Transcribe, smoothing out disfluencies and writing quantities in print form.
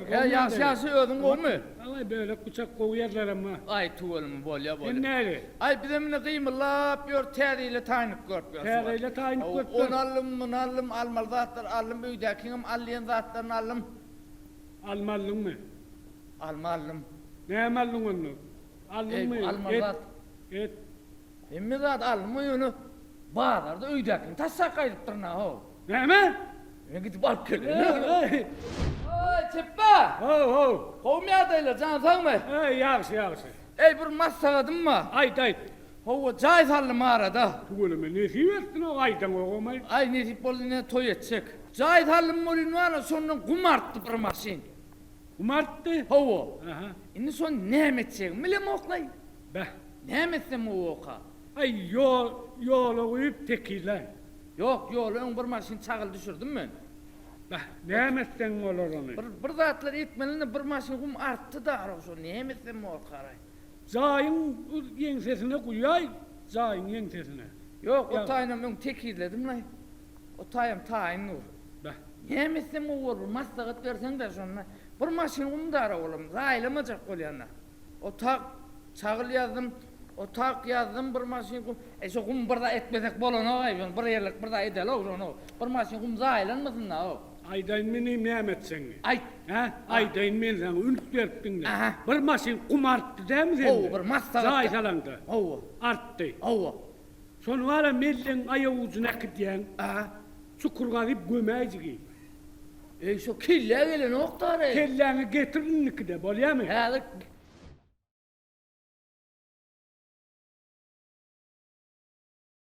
Guljar. He, ýagşy, ýagşy, özüň gowumy? Aý, bölek bıçak gowy ýerlerem bar. Aý, tüweleme, bolýa, bolýa. Sen näli? Aý, bizem indi gymyllap ýör, täze ýyla taýynlyk görüp ýörüs. Täze ýyla taýynlyk görüp ýörüs. Ony aldym, muny aldym, almaly zatlary aldym, öýdäkiňem al diýen zatlaryny aldym. Alma aldyňmy? Alma aldym. Näme aldyň onda? Aldyňmy? Eý, almaly zat. Et. Hemme zat alynma ýöne bazarda öýdäkini taşlap gaýdypdyryn-a how. Näme? Men gidip alyp geleýin. Aý, Çepbe! How, how. Gowumy ýagdaýlar, jan sagmy? Eý, ýagşy, ýagşy. Eý, bir maslahatym bar. Aýt, aýt. Hawa, jaý saldym arada. Tüweleme, nesip etsin-ow, aýdaňogam-aý. Aý, nesip boldy, ine, toý etjek. Jaý saldym welin bar-a, şondan gum artdy bir maşyn. Gum artdy? Hawa. Aha. Indi şony näme etjegimi bilemok-laý. Beh. Näme etsem gowy oka? Aý, ýol, ýola guýup tekizläý. Ýok, ýola öň bir maşyn çagyl düşürdim men. Beh, näme etseň bolar ony? Bir, bir zatlar etmeli-de, bir maşyn gum artdy-da, araw şol, näme etsem borkaraý? Jaýyň ýeňsesine guýaý, jaýyň ýeňsesine. Ýok, o taýynam öň tekizledim-laý. O taýam taýyn dur. Beh. Näme etsem gowy bor, bir maslahat berseň-dä şonda. Bir maşyn gum-da araw olam, zaýalamajak bolýan-da. Otag, çagyl ýazdym, otag ýazdym, bir maşyn gum, eý şo gum bir zat etmesek bolanok-aý, şony bir ýerlik bir zat edeli-ow şony, bir maşyn gum zaýalanmasyn-da-ow. Aýdaýynmy inim näme etjegiňi? Aýt. Hä? Aýdaýyn men saňa, üns berip diňle. Aha. Bir maşyn gum artdy dämi sende? Hawa, bir maslahat. Jaý salaňda. Hawa. Artdy. Hawa. Şony bara mellegiň aýagujyna äkidýäň. Aha. Çukur gazyp gömäýjigi. Eý şo kellä gelenok-da-reý. Kelläňi getir indikide, bolýamy? Häzir.